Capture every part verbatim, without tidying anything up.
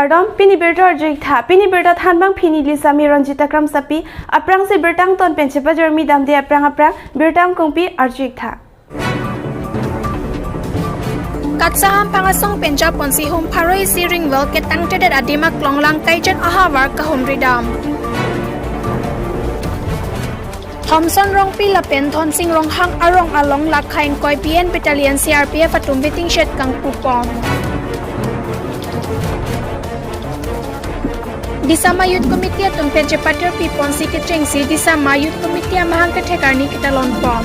Kardom, pini birta arju-ik tha. Pini birta thanbang pini Lisami Ronjita Kramsapi, aphrangsi birta angton pen chepajormi damde aphrang aphrang, birta angkungpi arju-ik tha. Katsa Hamphang asong pen japonsi hum pharo isi ring well ketangtedet adim aklong Langkaijan ahavar kahumri dam. Thomson Rongpi lapen Dhonsing Ronghang arong along lakha ingkoi B N Battalion C R P F atum waiting shed kangpupon. Disama Youth Committee atum pen chepatirpiponsi kechengsi Disama Youth Committee amahang kethek arni ketalonpon.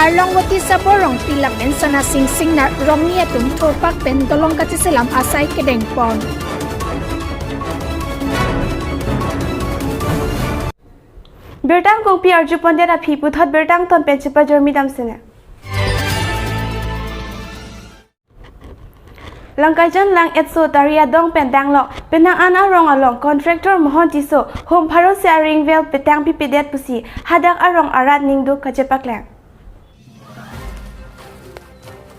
Arlong Voti Sabor Rongpi lapen Sana Sing Singnar Rongni atum thurpak pen dolong kacheselam asai kedengpon. Birta angkungpi arjupondet aphi puthot birta angton pen chepajormi damsine. Langkaijan Lang-etso Tari adong pen danglok penang an arong along contractor Mohon Tisso hum pharo isi aring well petangpipedet pusi hadak arong arat ningduk kachepaklang.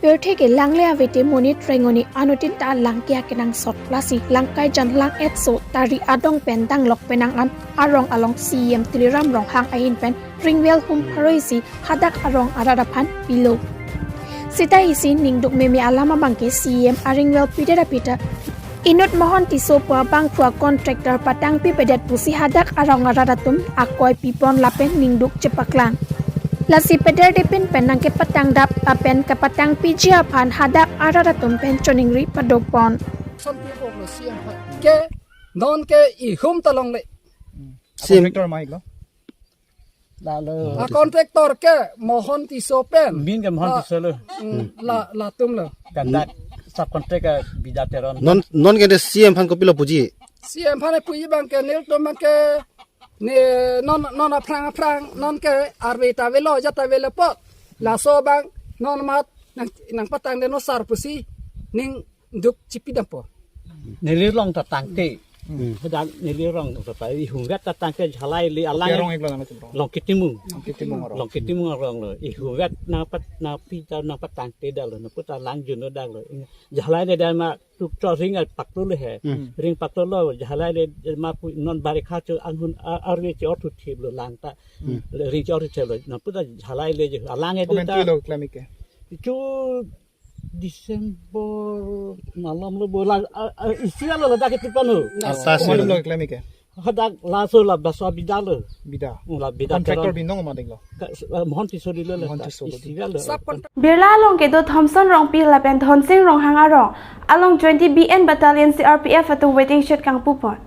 Pirthe ke langle avete monit rengoni anuttin ta lang ke akenangsot, lasi Langkaijan Lang-etso Tari adong pen danglok penang an arong along C E M Tuliram Ronghang ahin pen ring well hum pharo isi hadak arong arat aphan pilo. Seta isi ningduk meme alam abangke C E M aring well pidet aphi ta inut Mohon Tisso pu abangphu a contractor patangpipedet pusi hadak arong arat atum akoi pipon lapen ningduk chepaklang. Lasi pederdepin pen nangkepatangdap lapen kepatangpiji aphan hadak arat atum pen choningri padopon. Santi ko lo C E M aphan ke non ke ihum ta longle. C E M. Contractor mai lo. Lalo. A contractor ke Mohon Tisso pen. Min ke Mohon Tisso lo. Hmm, la, latum lo. Kandak subcontract ke Bida Teron. Non, non ke de C E M aphan kopilo puji? C E M aphan puji abangke nelitum abangke ne non, non aphrang aphrang non ke arve ta avelo, ajat ta avelo po. Laso abang non mat nang, nangpatangdet non sar pusi ning duk chipidampo. Neli long ta tangte. Hmm. Hadak neli long ta pa ihum vet ta tangte jhalai le alang. Rong iklo nang chumrong. Long Kitimung. Long Kitimung arong. Long Kitimung arong lo. Ihum vet nangpat nangpi ta nangpatangte dak lo. Nangputa lang jun lo dak lo. Jhalai le dan ma tuk cho ring al paklo le he. Hmm. Ring paklo lo jhalai le ma pu non barikha cho anghun a-, arve cho thu thip lo lang ta. Hmm. Le ring cho thu thip lo. Nangputa jhalai le je alang e. Komen ta. Lo klamike. Chu December malam lo bola, ah, ah, isi alo ladak itu kan lo. Asa sih. Malam lo klamike. Hadak laso la baso Bida lo. Bida. Oh, la Bida. Contractor Teron. Binong ma ding lo. Ka, ah, Mohon Tisso di lo la. Mohon Tisso di. Isi alo. Birla along kedo Thomson Rongpi lapen Dhonsing Ronghang arong along twenty B N Battalion C R P F atum waiting shed kangpupon.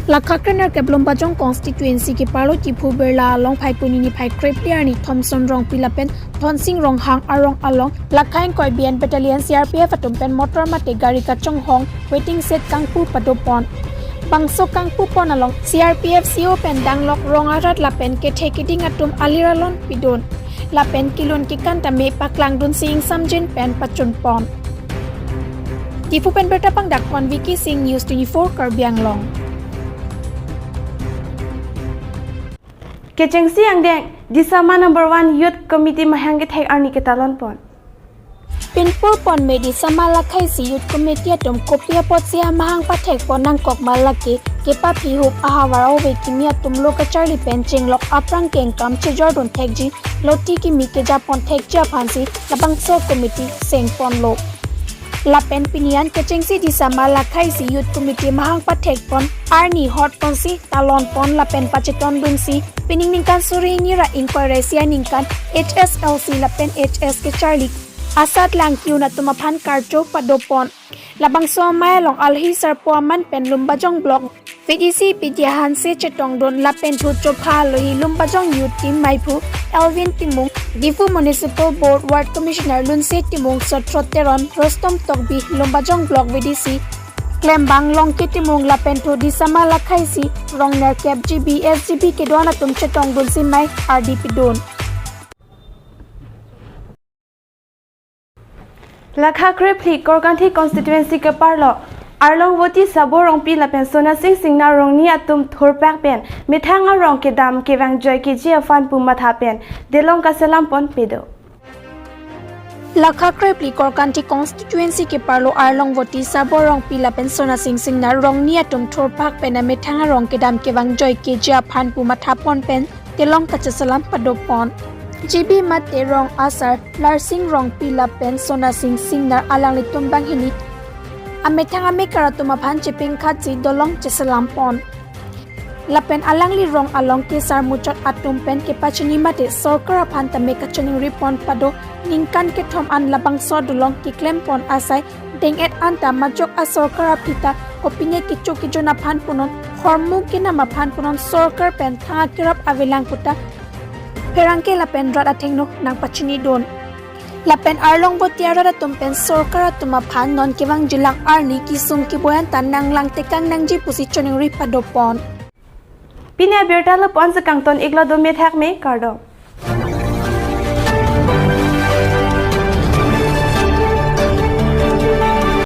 Lakha krenerkep Lumbajong constituency keparlo Diphu Birla along Phaikuni niphai krepli arni Thomson Rongpi lapen Dhonsing Ronghang arong along lakha ingkoi B N Battalion C R P F atum pen motor mate gari kachonghong waiting shed kangpu padopon. Bangso kangpupon along C R P F C O pen danglok rong arat lapen kethe keding atum alir alon pidun. Lapen kelun kekan tame paklangdunsi ingsamjin pen pachunpon. Diphu pen birta pangdakpon Vicky Singh, News twenty-four Karbi Anglong. Kechengsi angdeng, Disama number one Youth Committee mahang kethek arni ketalonpon. Pinpurpon me Disama lakha isi Youth Committee atum kopi apotsi amahang pathekpon nangkok ma lake kepaphi hup ahavar ove kimi atum lo kacharli pen chenglok aphrang kengkam chejordun thekji, loti kimi kejapon thekji aphansi labangso committee sengponlo. Lapen pini an kechengsi Disama lakha isi Youth Committee mahang pathekpon arni hotponsi talonpon lapen pachetondunsi pining ningkan suri hini ra ingkoi ra isi aningkan H S L C lapen H S kecharli asat lang ke-un atum aphan karcho padopon. Labangso amei along alhi sarpo aman pen Lumbajong Block V D C Bidya Hanse chetongdun lapen thu chopha alohi Lumbajong Youth Team meiphu Elvin Timung, Diphu Municipal Board Ward Commissioner Lunse Timung, Sotro Teron, Rostom Tokbi, Lumbajong Block V D C klembang Longki Timung lapen thu Disama lakha isi rongnerkep G B S G B kedo-an atum chetongdunsi mei ardi pidun. Lakha krephli Korkanthi constituency keparlo Arlong Voti Sabor Rongpi lapen Sona Sing Singnar Rongni atum thurpak pen methang arong kedam kevang joi keji aphan pu matha pen delong kaselampon pedo. Lakha krephli Korkanthi constituency keparlo Arlongvoti Sarbor Rongpi lapen Sonasing Singnar Rongni atum thurphak pen amethang arong kedam kevang joike ji aphan pu mathapon pen telong kacheselam padopon. G B mate rong asar Larsing Rongpi lapen Sonasing Singnar alanglitum banghini amethang amekar atum aphan chepingkhatsi dolong cheselampon. Lapen alangli rong along kesar muchot atum pen kepachini mate sorkar aphan tame kachiningri pon pado ningkan kethom an labangso dolong keklem pon asai deng-et anta majok asorkar aphi ta kopine kecho kejun aphan punon hormu kenam aphan punon sorkar pen thang akerap avelang puta pherangke lapen rat athengno nangpachinidun. Lapen Arlongvoti arat atum pen sorkar atum aphan non kevangjilang arni kesung keboi anta nanglang tekang nangji pusi chiningri padopon. Pini abirta lapu-an si kangton-iklo, dome thakme, kardom.